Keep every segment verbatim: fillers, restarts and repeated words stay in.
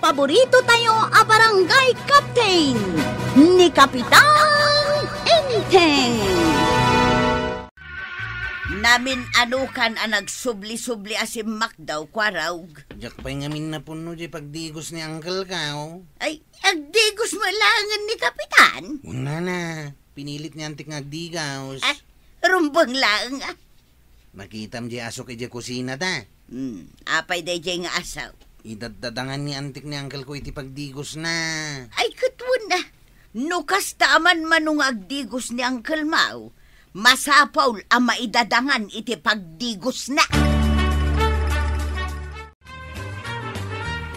Paborito tayo a barangay captain, ni Kapitan Enteng. Namin-anukan a nagsubli-subli a simmakdaw, Kuarog. Diak pay ngamin napunno di pagdigos ni Uncle Kao. Ay, agdigos met laengen ni Kapitan? Unana, pinilit ni Antik nga agdigos. Ah, rumbeng laeng, ah. Nakitam di asok idiay kusina ta. Hmm, apay daydiay nga asok? Idaddadangan ni Antik ni Uncle ko iti pagdigosna. Ay, ket wen, ah. No kasta a manmano nga agdigos ni Uncle Mao, masapul a maidadangan iti pagdigosna.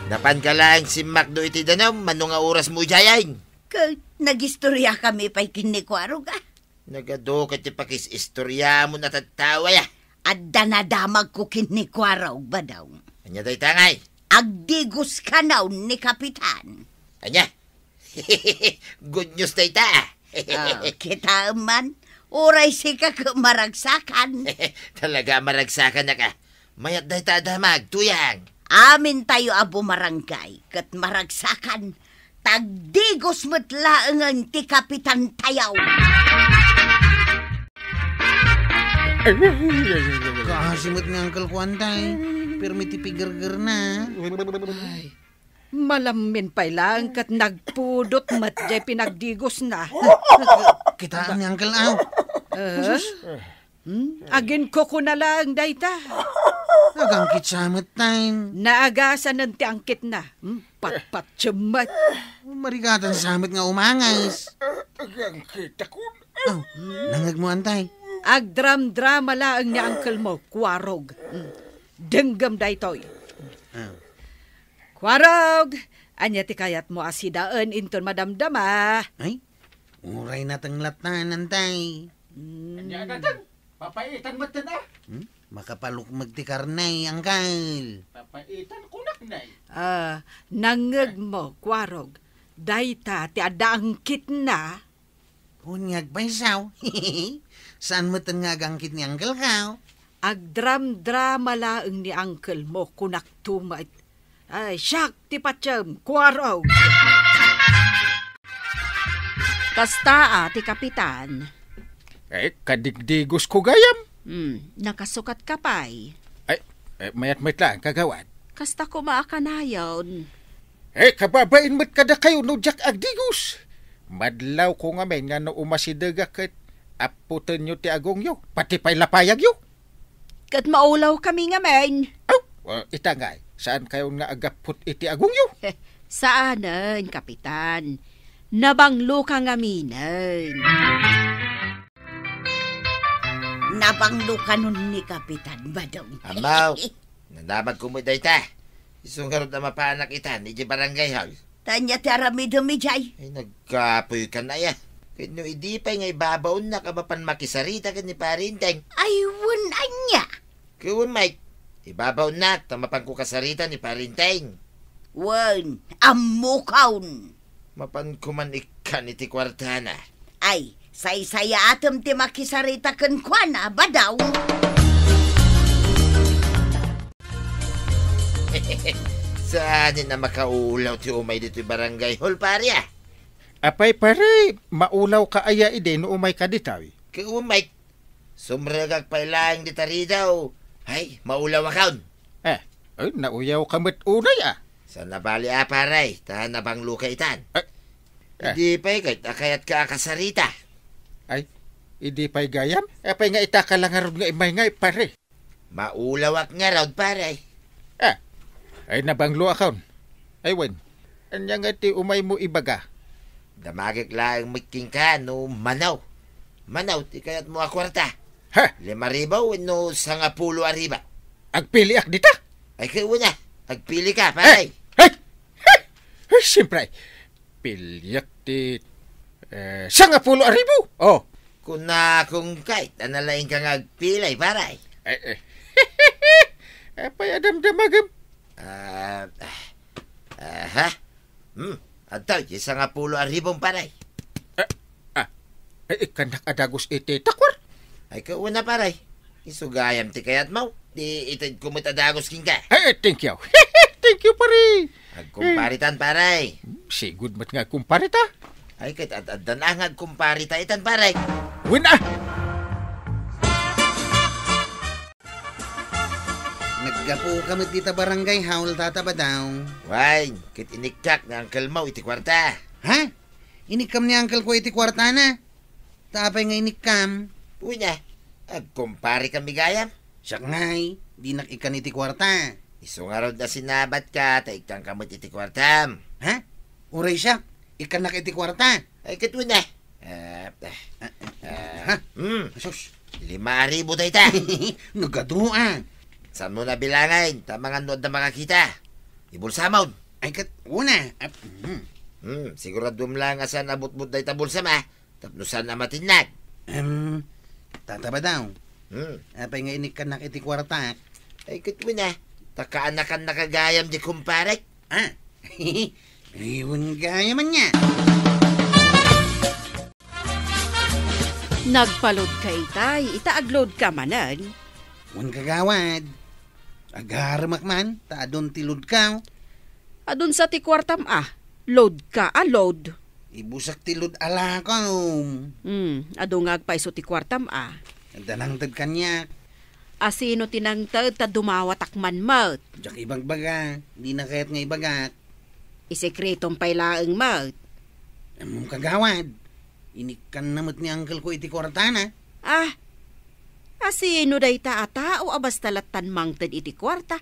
Napanka laeng simmakdo iti danum, mano nga oras mo idiay? Ket nagistoriakami pay ken ni Kuarog, ah. Nagadu ket ti pakis-istoriamon a tattao aya. Adda nadamagko ken ni Kuarog, Badong. Ania dayta ngay? Agdigos kanayon ni Kapitan. Ania? Good news dayta, ah. Ah, kitaem man, uray sika ket maragsakan. Talaga a maragsakannak, ah. Mayat dayta a damag, Tuyang. Amintayo a bumarangay ket maragsakan, ta agdigos met laengen ti kapitantayo. Kaasi met ni Uncle Kuan, tay. Pirmi ti pigergerna. Ay, malammin pay laeng ket nagpudot met jay pinagdigosna. Kitaem ni Uncle, aw. Eh? Sus. Hmm? Aginkukuna laeng dayta. Agangkit sa met, tay. Naagasanen ti angkitna. Hmm? Patpatiem met. Marigatan sa met nga umangis. Agangkitakon. Aw, nangngegmo, tay. Agdramdrama laeng ni uncle mo, Kuarog. Hmm. Denggem daytoy. Aw. Kuarog, ania ti kayatmo a sidaen inton madamdama? Ay, uray nateng latta, tay. Hmm. Ania nateng? Papaitan metten, ah. Hmm? Makapalukmeg ti karne, uncle. Papaitan kunak, nay. Ah, nangngegmo, Kuarog. Dayta ti adda angkitna. Wen nga agpaysaw. Saan metten nga agangkit ni Uncle Kao? Agdramdrama laeng ni uncle mo, kunakto met. Ay, siak ti patiem, Kuarog. Kasta a ti kapitan. Eh, kadigdigos ko gayam. Hmm, nakasukat ka pay. Ay, eh, mayat met laeng, kagawad. Kasta koma a kanayon. Eh, kababain met kadakayo no diak agdigos. Madlaw ko ngamin nga no umasidegak ket apputenyo ti agongyo, pati pay lapayagyo. Ket maulaw kami ngamin. Aw, ah, ita ngay, saan kayon nga agapput iti agongyo? Saanen, Kapitan. Nabanglo ka ngaminen. Nabanglo kanon ni Kapitan Badong. Amaw, nadamag ko met dayta. Isu ngarud a mapanak itan, iti barangay hall. Ania ti aramidem idiay? Ay, nagkapoy ka na ya. Ket no idi pay nga ibabaonnak a mapan makisarita ken ni Pare Enteng. Ay, wen ania? Ket wen, Mike, ibabaonnak ta mapanko kasarita ni Pare Enteng. Wen, ammokon. Mapanko man ikkan iti kuartana. Ay, saysayaatem ti makisarita kenkuana, Badong. Saanen a makaulaw ti umay ditoy barangay hall, pare, ah. Apay, pare, maulaw ka aya idi no umay ka ditoy? Ket umay, sumrekak pay laeng dita ridaw. Ay, maulaw akon. Eh, ay, nauyaw ka met unay, ah. Saan a bali, ah, pare, ta nabanglo ka itan. Ay, eh. Idi pay ket a kayat ka a kasarita. Ay, idi pay gayam? Apay nga ita ka la ngarud nga immay ngay, pare? Maulawak ngarud, pare. Ah, ay, nabanglo akon. Ay, wen, ania nga ti umay mo ibaga? Damagek laeng met kenka no manaw. Manaw ti kayat mo a kuarta. Ha? Lima ribu wenno sangapulo a ribu. Agpiliak dita? Ay, kay una, agpili ka, pare. Eh, hey! Hey! Hey, siyempre, piliak ti, eh, sangapulo a ribu. Oh. Kunakon kay, ta nalaing ka nga agpili, pare. Eh, eh. Apay a damdamagem? Ah, ah, aha. Hmm, adtoy, sangapulo a ribum, pare. Eh, ah, eh, ikkannak a dagus iti takwar? Ay, kay una, pare. Isu gayam ti kayatmo. Di itedko met a dagus kenka. Eh, eh, thank you. Thank you, pare. Agkumparitan, pare. Sigud met nga agkumparita. Ay, ket ad-addan a nga agkumparita itan, pare. Wen a! Naggapuka met dita barangay hall, Tata Badong. Wen, ket inikkan ni uncle mo iti kuarta. Ha? Inikkam ni uncle ko iti kuartana? Ta apay nga inikkam? Uy na, agkumpari kami gayam. Siak ngay, dinak ikkan iti kuarta. Isu ngarud a sinabat ka, ta ikkan ka met iti kuartam. Ha? Uray siak, ikkannak iti kuarta. Ay, ket uy na. Ah, ah, ah, ha? Hmm. Sus. Lima a ribu dayta. Nagadu a. Saan mo nabilangan? Ta mangan no adda makakita. Ibulsamon. Ay, ket una. Ah, hmm. Hmm, siguraduem lang a saan a butbot dayta bulsam, a. Tapno saan a matinnag. Em, Tata Badong. Hmm. Apay nga inikkannak iti kuartak? Ay, ket uy na. Ta kaanakannaka gayam di kumparek. Ah. Ay, wen gayam ania. Nagpa-load ka itay, ita ag-load ka manen. Wen, kagawad. Agaremak man, ta adun ti load ka. Adun sa ti kuartam a. Load ka a load. Ibusak ti load a lakom. Hmm, adu nga agpayso ti kuartam a. Adda nangted kaniak. A sino ti nangted ta dumawatak man met? Diak ibagbaga, dina kayat nga ibagak. Isekretom pay laeng met. Ammom, kagawad, inikkanna met ni uncle ko iti kuartana. Ah, a sino dayta a tao a basta lattan mangted iti kuarta?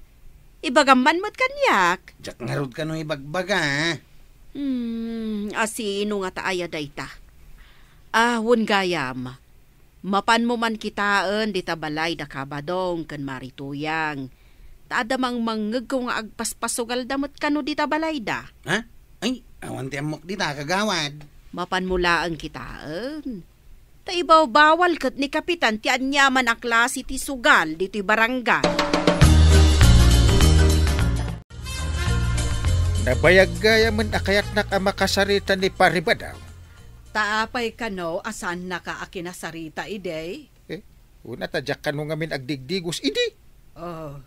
Ibagam man met kaniak. Diak ngarud kano ibagbaga. Hmm, a sino ngata aya dayta? Ah, wen gayam. Mapanmo man kitaen dita balay da Kabadong ken Marituyang. Ta adda mangmangngegko nga agpaspasugalda met kano dita balayda. Ha? Ay, awan ti ammok dita, kagawad. Mapanmo laeng kitaen. Ta ibawbawal ket ni Kapitan ti aniaman a klase ti sugal ditoy barangay. Nabayag gayamen a kayatnak a makasarita ni Pare Badong. Ta apay kano a saannaka a kinasarita idi? Eh, una ta diak kano ngamin agdigdigos idi. Oh,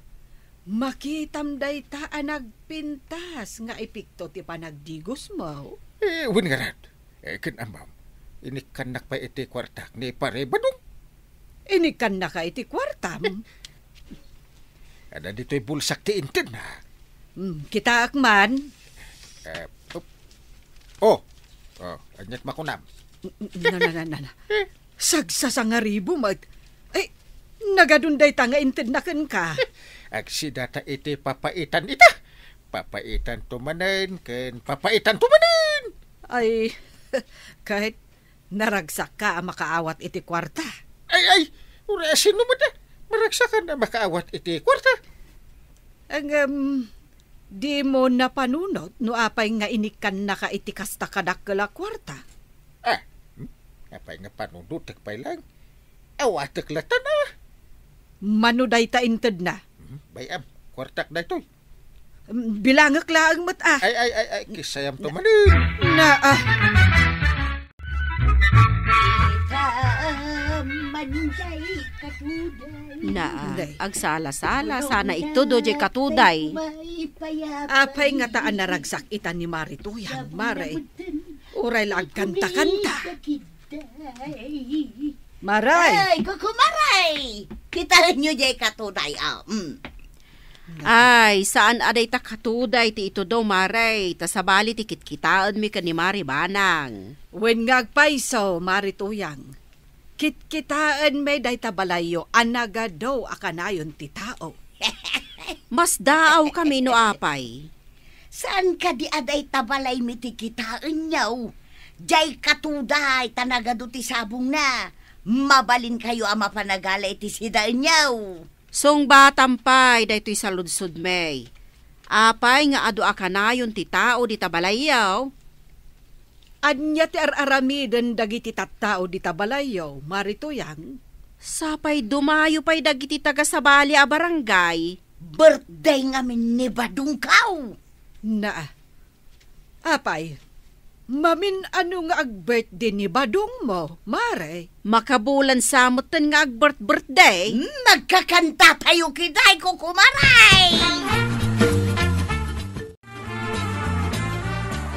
makitam dayta a nagpintas nga epekto ti panagdigosmo. Eh, wen ngarud. Eh, ken ammom, inikkannak pay iti kuartak ni Pare Badong. Inikkannaka iti kuartam? Adda ditoy bulsak ti intedna. Hmm, kitaak man. Eh, op. Oh. Oh, aniat makunam? Na, na, na, na, na. Sagsasangaribo met. Ay, nagadun dayta nga intedna kenka. Agsidata iti papaitan ita. Papaitanto manen, ken papaitanto manen. Ay, ket naragsakka a makaawat iti kuarta. Ay, ay, uray a sino met a maragsakan a makaawat iti kuarta? Ngem, dimo napanunot no apay nga inikkannaka iti kasta kadakkel a kuarta? Ah, hmm? Apay nga panunotek pay laeng? Awatek latta a. Mano dayta intedna? Hmm, bay-am, kuartak daytoy. Bilangek laeng met a. Ay, ay, ay, ay, kisayamto manen. Na, ah. Ika, manjay katuday. Na, ah, agsala-sala, sana itudo jay katuday. Apay ngata a naragsak ita ni Marituyang, Mare? Uray la agkanta-kanta. Maray! Ay, kukumaray! Kitaenyo jay katuday, ah. Mm. Ay, saan a dayta katuday ti itudo, Maray, ta sabali ti kitkitaenmi ken ni Mari Banang. Wen nga agpayso, Mari Tuyang. Kitkitaenmi dayta balayyo a nagadu a kanayon ti tao. Masdaawkami no apay. Saan kadi a dayta balaymi ti kitaenyo? Jay katuday ta nagadu ti sabongna. Mabalinkayo a mapan a gala iti sidaenyo. Sungbatam pay daytoy saludsodmi. Apay nga adu a kanayon ti tao dita balayyo? Ania ti ar-aramiden dagiti tattao dita balayyo, Mari Tuyang? Sapay dumayo pay dagiti taga-sabali a barangay. Birthday ngamin ni Badongko. Na, apay, mamin-ano nga ag-birthday ni Badongmo, Mare? Makabulan sa metten nga ag-birth-birthday. Hmm, nagkakantatayo kitaay, kukumaray!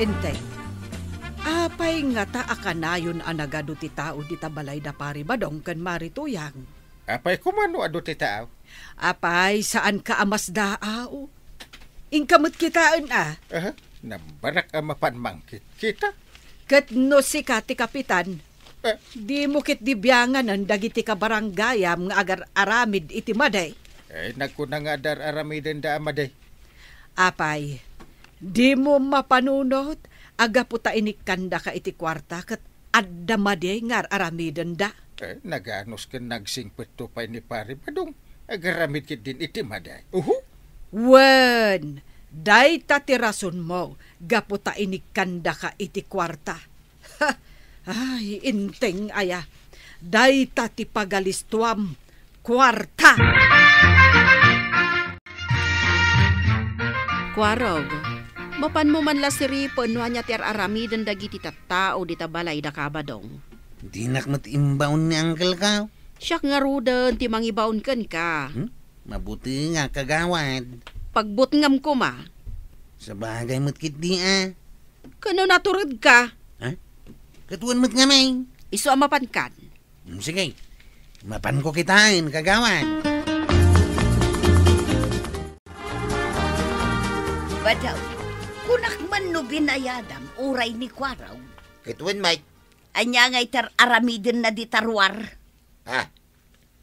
Enteng, apay ngata a kanayon a nagadu ti tao dita balay da Pari Badong ken Mari Tuyang? Apay koma no adu ti tao? Apay, saanka a masdaaw? Inka met kitaen a. Aha, nabarak a mapan mangkitkita. Ket no sika ti kapitan, Eh. Dimo ketdi bianganen dagiti kabaranggayam nga agar-aramid iti madi. Eh, nagkuna nga adda ar-aramidenda a madi. Apay, dimo mapanunot a gapu ta inikkandaka iti kuarta ket adda madi nga ar-aramidenda? Eh, naganus ken nagsingpetto pay ni Pari Badong. Agaramid ketdin iti madi. Uhu. Wen, dayta ti rasonmo gapu ta inikkandaka iti kuarta. Ay, Enteng aya. Dayta ti pagalistuam. Kuarta! Kuarog, mapanmo man la siripen no ania ti ar-aramiden dagiti tattao dita balay da Kabadong. Dinak met imbaon ni Uncle ka. Siak ngaruden ti mangibaon kenka. Hmm? Mabuti nga, kagawad. Pagbutngam koma. Sabagay met ketdi a. Kano naturedka? Ha? Ket wen met ngamin. Isu a mapankan. Hmm, sige. Mapanko kitaen, kagawad. Badaw, kunak man no binayadam uray ni Kuarog. Ket wen, Mike. Ania nga itar aramidenna dita ruar? Ah,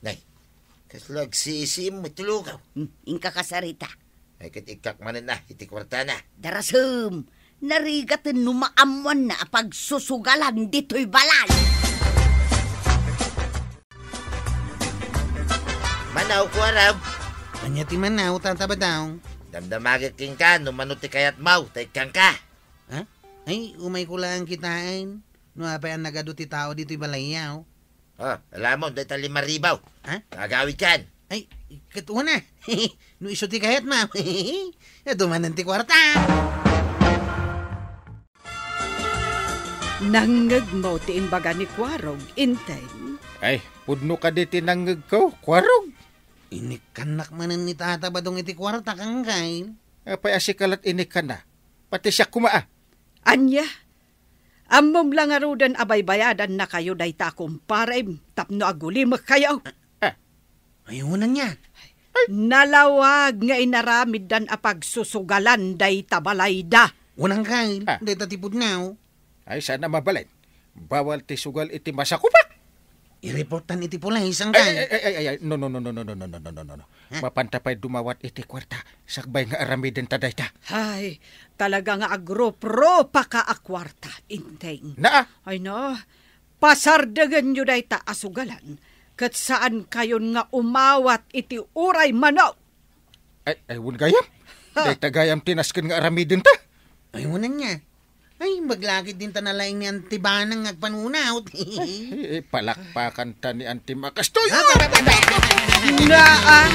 nay, kasla agsisiim met ti lugaw. Hmm, inka kasarita. Ay, ket ikkak manen a iti kuartana. Darasem, narigaten no maammoanna a pagsusugalan ditoy balay. Manaw, Kuarog. Ania ti manaw, Tata Badong? Damdamagek kenka no mano ti kayatmaw, ta ikkanka. Ha? Ay, umayko laeng kitaen. No apay a nagadu ti tao ditoy balayyo. Oh, alamon, dayta lima ribu. Ha? Agawidkan. Ay, ket una. No isu ti kayatmo. Adu manen ti kuarta. Nangngegmo ti imbaga ni Kuarog, Enteng? Ay, pudno kadi ti nangngegko, Kuarog. Inikkannak manen ni Tata Badong iti kuarta, Uncle. Apay a sika la't inikkanna? Pati siak koma a. Ania? Ammom la ngaruden a baybayadannakayo dayta a kumparem tapno agulimekkayo. Ah. Ay, wen ania? Nalawag nga inaramiddan a pagsusugalan dayta balayda. Wen, Uncle, Ah. dayta ti pudno. Ay, saan a mabalin. Bawal ti sugal iti masakupak. I-reportan iti pulis, Uncle. Ay, ay, ay, ay, ay, no, no, no. Ha? Mapanta pay dumawat iti kuarta, sakbay nga aramidenta dayta. Ay, talaga nga agruprupaka a kuarta, Enteng. Naa? Ay, no. Pasardengenyo dayta a sugalan, ket saankayon nga umawat iti uray mano. Ay, ay, wen gayam. Ha? Dayta gayam ti nasken nga aramidenta. Ay, wen ania. Ay, imbag la ketdin ta nalaing ni Auntie Banang nga agpanunot. Ay, eh, palakpakanta ni Auntie Makastoy. Naa.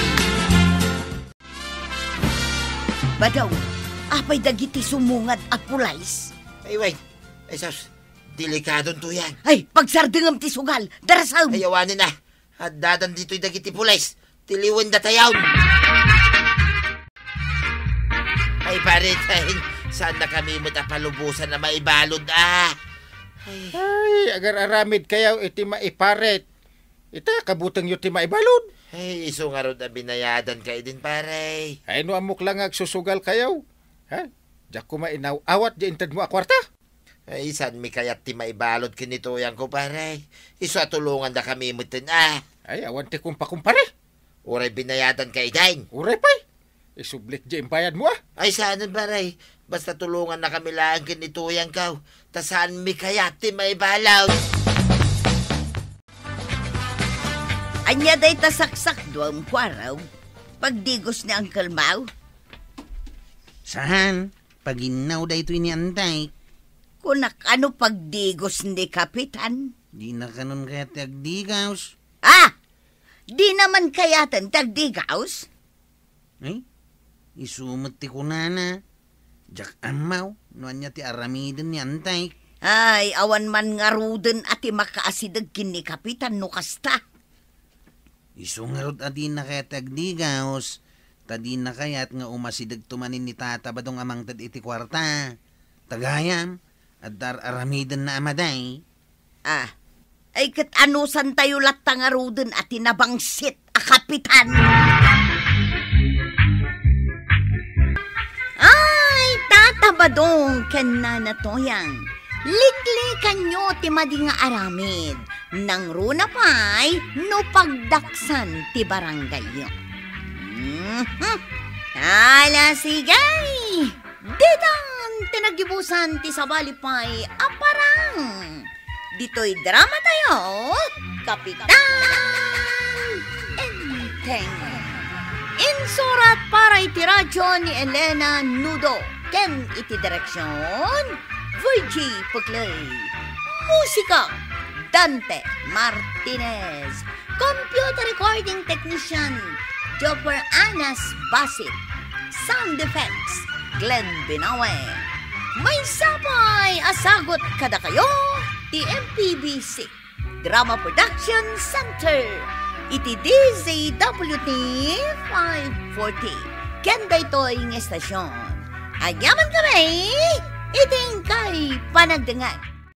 Badaw, apay dagiti sumungad a pulis? Ay, wait. Ay, sus. Delikadon, Tuyang. Ay, pagsardengem ti sugal. Darasem. Ay, awanen a. Addadan ditoy dagiti pulis. Tiliwen datayon. Ay, pare, tahin, saannakami met a palubosan a maibalud, ah. Ay. Ay, agar-aramidkayo iti maiparit. Ita, kabutengyo ti maibalud. Ay, isu ngarud a binayadanka idin, pare. Ay, no ammok la nga agsusugalkayo. Ha? Diak koma inaw-awat di intedmo a kuarta. Ay, saanmi kayat ti maibalud ken ni Tuyangko, pare. Isu a tulongandakami metten, ah. Ay, awan ti kumpakumpare. Uray binayadanka idin. Uray pay. Isublik di imbayadmo, ah. Ay, saanen, pare. Basta tulongannakami laeng ken ni Tuyangko. Ta saanmi kayat ti maibalud. Ania dayta saksakduam, Kuarog? Pagdigos ni Uncle Mau? Saan? Paginnaw daytoy ni Anday. Kunak, ano pagdigos ni Kapitan? Dina kanon kayat ti agdigaws. Ah! Dina man kayaten ti agdigaws? Ay, isu met ti kunana. Diak ammo no ania ti aramiden ni Anday. Ay, awan man ngaruden a ti makaasideg ken ni Kapitan no kasta. Isu ngarud a dina kayat ti agdigaws, ta dina kayat nga umasidegto manen ni Tata Badong a mangted iti kuarta. Tagayam, adda ar-aramidenna a madi. Ah, ay ket anusantayo latta ngaruden a ti nabangsit a kapitan? Ay, Tata Badong ken Nana Toyang, liklikanyo ti madi nga aramid. Nangruna pay no pagdaksan ti barangayyo. Mhm. Ala, sige! Ditan ti nagibusan ti sabali pay a parang. Ditoy drama tayo, Kapitan Enteng. Insurat para iti radyo ni Elena Nudo ken iti direksyon, Virgie Puclay. Musika, Dante Martinez. Computer recording technician, Jopper Anas Basit. Sound effects, Glenn Binawe. Maysa pay a sagut kadakayo ti M P B C Drama Production Center iti D Z W T five forty. Ken daytoy nga estasyon, agyamankami iti inkay panagdengngeg.